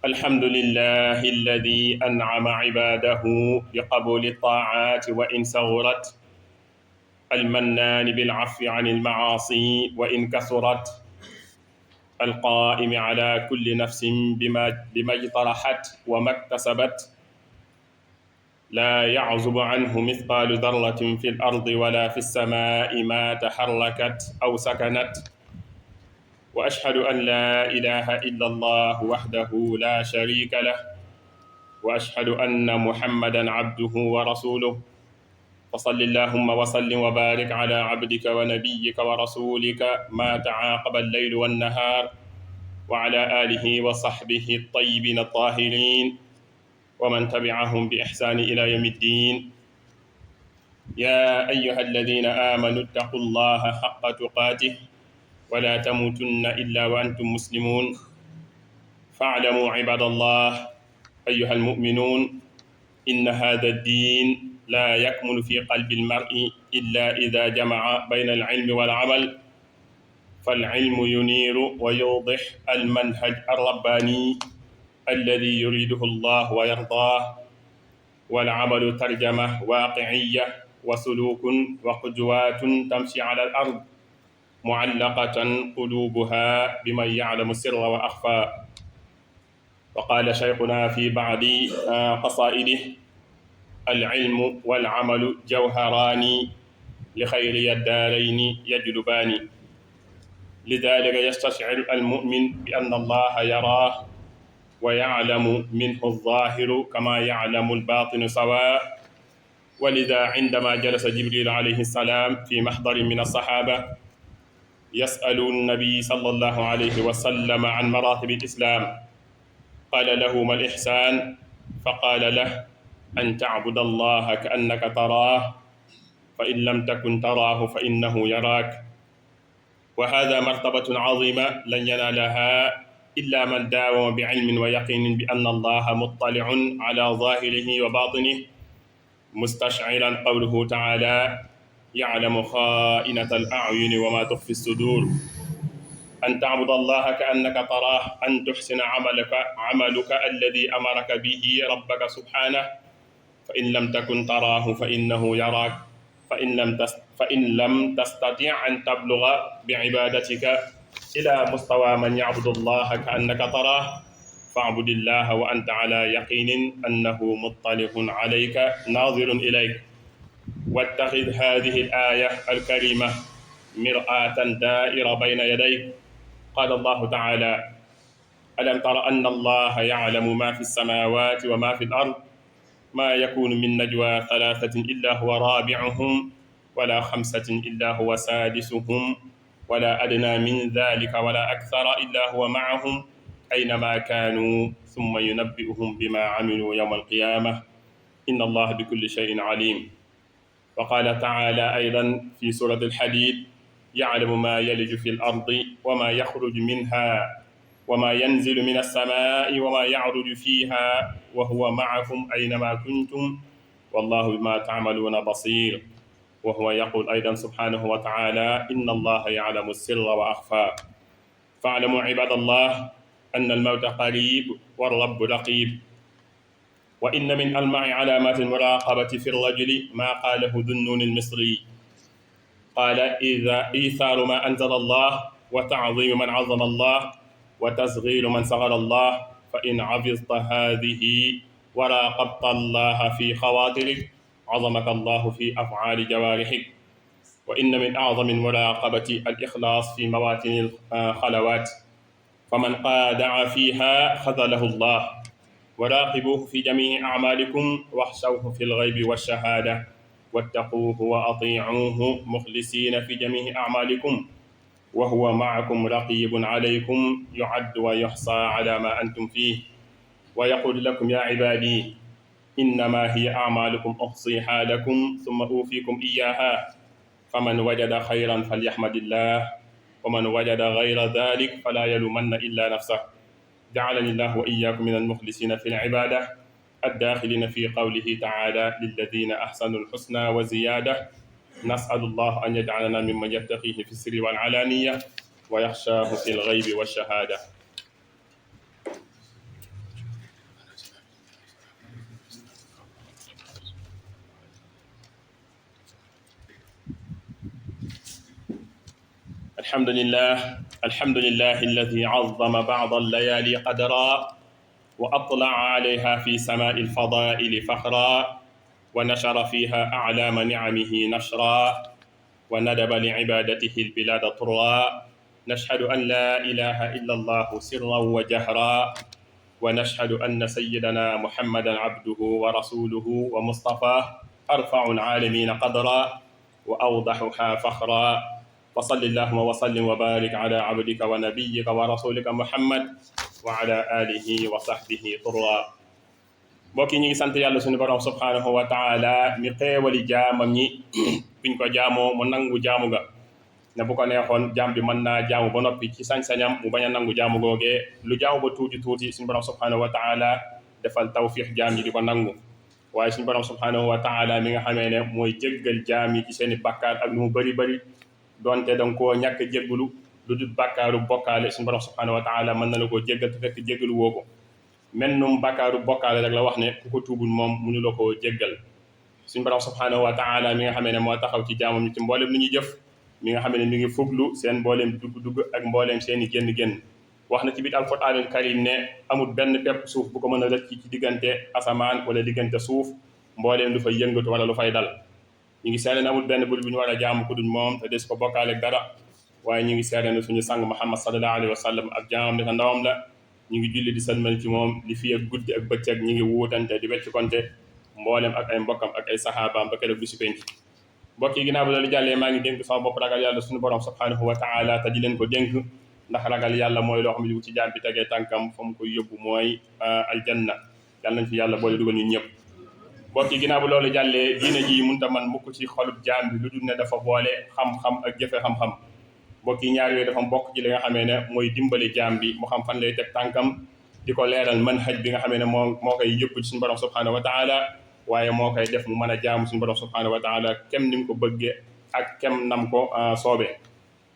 الحمد لله الذي أنعم عباده بقبول الطاعات وإن صغرت، المنان بالعفو عن المعاصي وإن كثرت، القائم على كل نفس بما اجترحت وما اكتسبت، لا يعزب عنه مثقال ذرة في الأرض ولا في السماء ما تحركت أو سكنت. وأشهد أن لا إله إلا الله وحده لا شريك له، وأشهد أن محمدا عبده ورسوله. فصل اللهم وسلم وبارك على عبدك ونبيك ورسولك ما تعاقب الليل والنهار، وعلى آله وصحبه الطيبين الطاهرين ومن تبعهم بإحسان إلى يوم الدين. يا أيها الذين آمنوا اتقوا الله حق تقاته ولا تموتن إلا وأنتم مسلمون. فاعلموا عباد الله أيها المؤمنون، إن هذا الدين لا يكمل في قلب المرء إلا إذا جمع بين العلم والعمل. فالعلم ينير ويوضح المنهج الرباني الذي يريده الله ويرضاه، والعمل ترجمة واقعية وسلوك وقدوات تمشي على الأرض معلقة قلوبها بمن يعلم السر وأخفى. وقال شيخنا في بعض قصائده: العلم والعمل جوهران لخير الدارين يجلبان. لذلك يستشعر المؤمن بأن الله يراه ويعلم منه الظاهر كما يعلم الباطن سواء. ولذا عندما جلس جبريل عليه السلام في محضر من الصحابة يسأل النبي صلى الله عليه وسلم عن مراتب الإسلام، قال له: ما الإحسان؟ فقال له: أن تعبد الله كأنك تراه، فإن لم تكن تراه فإنه يراك. وهذا مرتبة عظيمة لن ينالها إلا من داوم بعلم ويقين بأن الله مطلع على ظاهره وباطنه، مستشعرا قوله تعالى: يعلم خائنة الأعين وما تخفي الصدور. أن تعبد الله كأنك تراه، أن تحسن عملك الذي أمرك به ربك سبحانه، فإن لم تكن تراه فإنه يراك. فإن لم تستطع أن تبلغ بعبادتك إلى مستوى من يعبد الله كأنك تراه، فاعبد الله وأنت على يقين أنه مطلع عليك ناظر إليك. واتخذ هذه الآية الكريمة مرآة دائرة بين يديك. قال الله تعالى: ألم تر أن الله يعلم ما في السماوات وما في الأرض، ما يكون من نجوى ثلاثة إلا هو رابعهم، ولا خمسة إلا هو سادسهم، ولا أدنى من ذلك ولا أكثر إلا هو معهم أينما كانوا ثم ينبئهم بما عملوا يوم القيامة، إن الله بكل شيء عليم. وقال تعالى أيضا في سورة الحديد: يعلم ما يلج في الأرض وما يخرج منها وما ينزل من السماء وما يعرج فيها وهو معكم أينما كنتم والله بما تعملون بصير. وهو يقول أيضا سبحانه وتعالى: إن الله يعلم السر وأخفى. فاعلموا عباد الله أن الموت قريب والرب رقيب. وإن من ألمع علامات المراقبة في الرجل ما قاله ذو النون المصري، قال: إذا إيثار ما أنزل الله، وتعظيم من عظم الله، وتصغير من صغر الله. فإن عفظت هذه وراقبت الله في خواطرك عظمك الله في أفعال جوارحك. وإن من أعظم المراقبة الإخلاص في مواطن الخلوات، فمن قادع فيها خذله الله. وراقبوه في جميع أعمالكم واخشوه في الغيب والشهادة، واتقوه وأطيعوه مخلصين في جميع أعمالكم، وهو معكم رقيب عليكم يعد ويحصى على ما أنتم فيه. ويقول لكم: يا عبادي إنما هي أعمالكم أحصيها لكم ثم أوفيكم إياها، فمن وجد خيرا فليحمد الله، ومن وجد غير ذلك فلا يلومن إلا نفسه. جعلني الله وإياكم من المخلصين في العبادة الداخلين في قوله تعالى: للذين أحسنوا الحسنى وزيادة. نسأل الله أن يجعلنا ممن يتقيه في السر والعلانية ويخشاه في الغيب والشهادة. الحمد لله الذي عظم بعض الليالي قدرا وأطلع عليها في سماء الفضائل فخرا ونشر فيها أعلام نعمه نشرا وندب لعبادته البلاد طرا نشهد أن لا إله إلا الله سرا وجهرا ونشهد أن سيدنا محمدا عبده ورسوله ومصطفاه أرفع العالمين قدرا وأوضحها فخرا وصل اللهم وسلم وبارك على عبدك ونبيك ورسولك محمد وعلى آله وصحبه طرا mbokk yi ñu ngi sant yàlla suñu borom subhanahu wa taala mi xéewali jaamam ñi biñ ko jaamoo mu nangu jaamu ga ne bu ko neexoon jaam bi mën naa jaamu ba noppi ci sañ-sañam mu bañ a nangu jaamu googee lu jaamu ba tuuti tuuti suñu borom subhanahu wa taala defal tawfiix jaam yi di ko nangu waaye suñu borom subhanahu wa taala mi nga xamee ne mooy jéggal jaam yi ci seeni bàkkaar ak lu mu bëri bëri donte danga koo ñàkk jéggalu lu dul bàkkaaru bokkaale suñu borom subhanahu wa taala mën na la koo jéggal te fekk jéggalu woo ko mennum bàkkaaru bokkaale rek la wax ne ku ko tuubul moom mënu la koo jéggal suñu borom subhanahu wa taala mi nga xamee ne moo taxaw ci jaamam ñi ci mboolem lu ñuy jëf mi nga xam ne mi ngi fuglu seen mbooleem dugg-dugg ak mbooleem seeni génn-génn wax na ci biir alquranul karim ne amul benn pepp suuf bu ko mën a rëcc ci diggante asamaan wala diggante suuf mbooleem lu fay yëngatu wala lu fay dal ñu ngi seede ne amul benn bur bu ñu war a jaamu ku dul moom te des ko bokkaale ak dara waaye ñu ngi seede ne suñu sang Muhammad sallallahu alayhi wa sallam ak jaamam ne ko ndawam la ñu ngi julli di salmal ci moom li fi ak guddi ak bëccëg ñu ngi wuutante di wecc konte mboolem ak ay mbokkam ak ay saxaabaam ba keroog bi si penc mbokk yi ginnaaw bi loolu jàllee maa ngi dénk sama bopp ragal yàlla suñu borom subhanahu wa taala te di leen ko dénk ndax ragal yàlla mooy loo xam ne bu ci jaam bi tegee tànkam fa mu koy yóbbu mooy aljanna yàlla nañ fi yàlla boole dugal ñun ñëpp mbokk yi ginnaaw bi loolu jàllee diine ji munta man mukk ci xolub jaam bi lu dul ne dafa boole xam-xam ak jëfe xam-xam mbokk yi ñaar yooyu dafa bokk ci li nga xamee ne mooy dimbali jaam bi mu xam fan lay teg tànkam di ko leeral manhaj bi nga xamee ne moo koy yëpp ci suñu borom subhanahu wa taala waaye moo koy def mu mën a jaamu suñu borom subhanahu wa taala kem ni mu ko bëggee ak kem nam ko soobee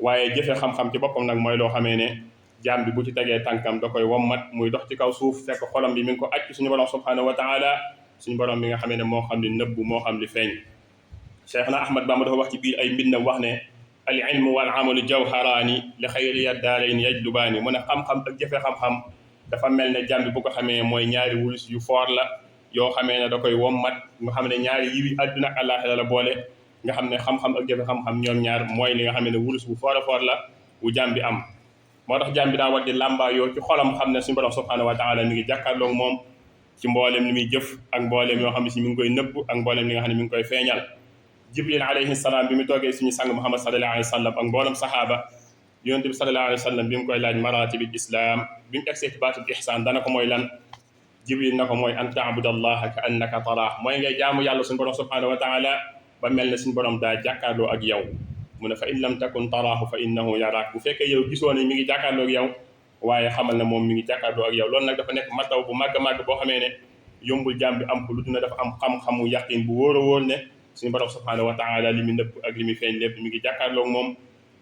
waaye jëfe xam-xam ci boppam nag mooy loo xamee ne jaam bi bu ci tegee tànkam da koy wommat muy dox ci kaw suuf fekk xolam bi mi ngi ko aj suñu borom subhanahu wa taala suñu borom bi nga xamee ne moo xam li nëbb moo xam li feeñ Cheikhna Ahmad Bamba dafa wax ci biir ay mbindam wax ne al ilmu wal amalu jawharaani li xayri yaddaarayn yajlubaani mu ne xam-xam ak jëfe xam-xam dafa mel ne jaam bi bu ko xamee mooy ñaari wulus yu foor la yoo xamee ne da koy wommat nga xam ne ñaari yiwi àdduna ak àllaaxira la boole nga xam ne xam-xam ak jëfe xam-xam ñoom ñaar mooy li nga xam ne wulus bu foor a foor la bu jaam bi am moo tax jaam bi daa war di làmbaa yoo ci xolam xam ne suñu borom subhanahu wa taala mi ngi jàkkaarloog moom ci mbooleem li muy jëf ak mbooleem yoo xam ne si mi ngi koy nëbb ak mbooleem li nga xam ne mi ngi koy feeñal jibril alayhi salaam bi mu toogee suñu sang muhammad sallallahu alayhi wa sallam ak mboolem sahaaba yonent bi sallallahu alayhi wa sallam bi mu koy laaj maratibil islam bi mu egsee ci baatul ihsaan dana ko mooy lan jibril na ko mooy an taabudallaha ka annaka taraah mooy ngay jaamu yàlla suñu borom subhanahu wa taala ba mel ne suñu borom daa jàkkaarloo ak yow mu ne fa in lam takun taraahu fa innahu yaraak bu fekkee yow gisoo ne mi ngi jàkkaarloo ak yow waaye xamal ne moom mi ngi jàkkaarloo ak yow loolu nag dafa nekk mataw bu màgg-màgg boo xamee ne yombul jaam bi am ko lu dina dafa am xam-xamu yaqin bu wóor a wóor ne suñu borom subhanahu wa taala li mu nëbb ak li mu feeñ lépp mi ngi jàkkaarloog moom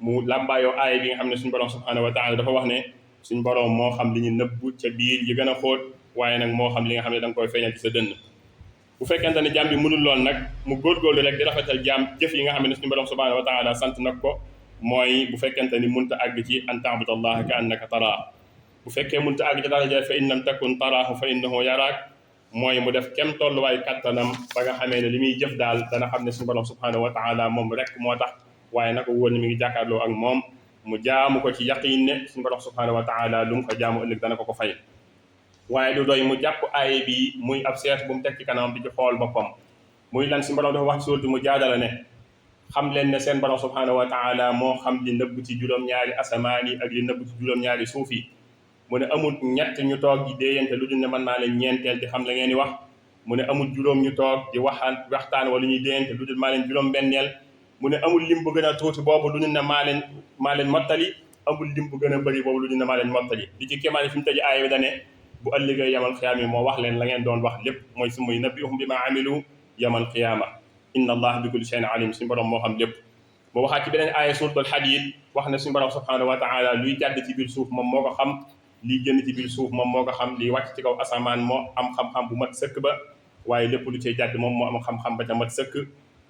mu làmbaayoo aaya bi nga xam ne suñu borom subhanahu wa taala dafa wax ne suñu borom moo xam li ñu nëbb ca biir yi gën a xóot waaye nag moo xam li nga xam ne da nga koy feeñal ci sa dënn bu fekkente ne jaam bi mënul lool nag mu góorgóorlu rek di rafetal jaam jëf yi nga xam ne suñu borom subhanahu wa taala sant nag ko mooy bu fekkente ni mënta àgg ci an ta'budallaha ka annaka taraa bu fekkee mënta àgg ci daraja fa in lam takun taraahu fa innahu yaraak mooy mu def kem tolluwaay kattanam ba nga xamee ne li muy jëf daal dana xam ne suñu borom subhanahu wa taala moom rek moo tax waaye naka wóor ne mi ngi jàkkaarloo ak moom mu jaamu ko ci yaqiin ne suñu borom subhanahu wa taala lu mu ko jaamu ëllëg dana ko ko fay waaye du doy mu jàpp aaye bi muy ab seet bu mu teg ci kanam di ci xool boppam muy lan suñu borom dafa wax ci suuratu Mujaadala ne xam leen ne seen borom subhanahu wa taala moo xam li nëbb ci juróom-ñaari asamaan yi ak li nëbb ci juróom-ñaari suuf yi mu ne amul ñett ñu toog di déeyante lu dul ne mën naa leen ñeenteel di xam la ngeen di wax mu ne amul juróom ñu toog di waxtaan wala ñuy déeyante lu dul maa leen juróom-benneel mu ne amul lim bu gën a tuuti boobu lu dul ne maa leen mottali amul lim bu gën a bëri boobu lu dul ne maa leen mottali di ci kéemaane fi mu tëj aaya bi dane bu ëllëgee yamal xiyaama yi moo wax leen la ngeen doon wax lépp mooy su muy nabbi'uhum bimaa amilu yamal xiyaama inna allaha bi kulli shay'in alim suñu borom moo xam lépp moo waxaat ci beneen aaya suuratul Hadiid wax ne suñu borom subhanahu wa taala luy jàdd ci biir suuf moom moo ko xam lii génn ci biir suuf moom moo ko xam lii wàcc ci kaw asamaan moo am xam-xam bu mat sëkk ba waaye lépp lu cay jàdd moom moo am xam-xam ba ca mat sëkk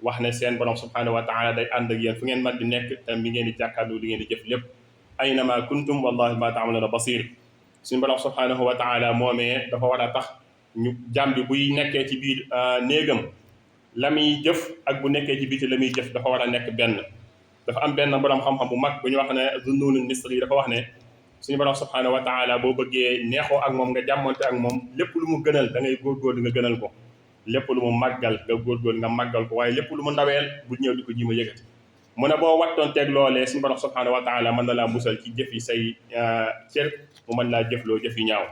wax ne seen borom subhanahu wa taala day ànd ak yéen fu ngeen man di nekk te mi ngeen di jàkkaarloo li ngeen di jëf lépp aynama kuntum wallahi ma ta'maluna basir suñu borom subhanahu wa taala moomee dafa war a tax ñu jàmm bi buy nekkee ci biir néegam la muy jëf ak bu nekkee ci biti la muy jëf dafa war a nekk benn dafa am benn borom xam-xam bu mag bu ñu wax ne Zunnun Misri dafa wax ne suñu borom subhanahu wa taala boo bëggee neexoo ak moom nga jàmmonte ak moom lépp lu mu gënal da ngay góorgóorlu nga gënal ko lépp lu mu màggal nga góorgóorlu nga màggal ko waaye lépp lu mu ndaweel bu ñëw di ko ji ma yëgati mu ne boo wattoon teeg loolee suñu borom subhanahu wa taala mën na laa musal ci jëf yi say cër mu mën laa jëfloo jëf yi ñaaw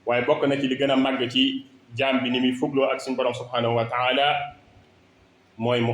waaye bokk na ci li gën a màgg ci jaam bi ni muy fugloo ak suñu borom subhanahu wa taala mooy mu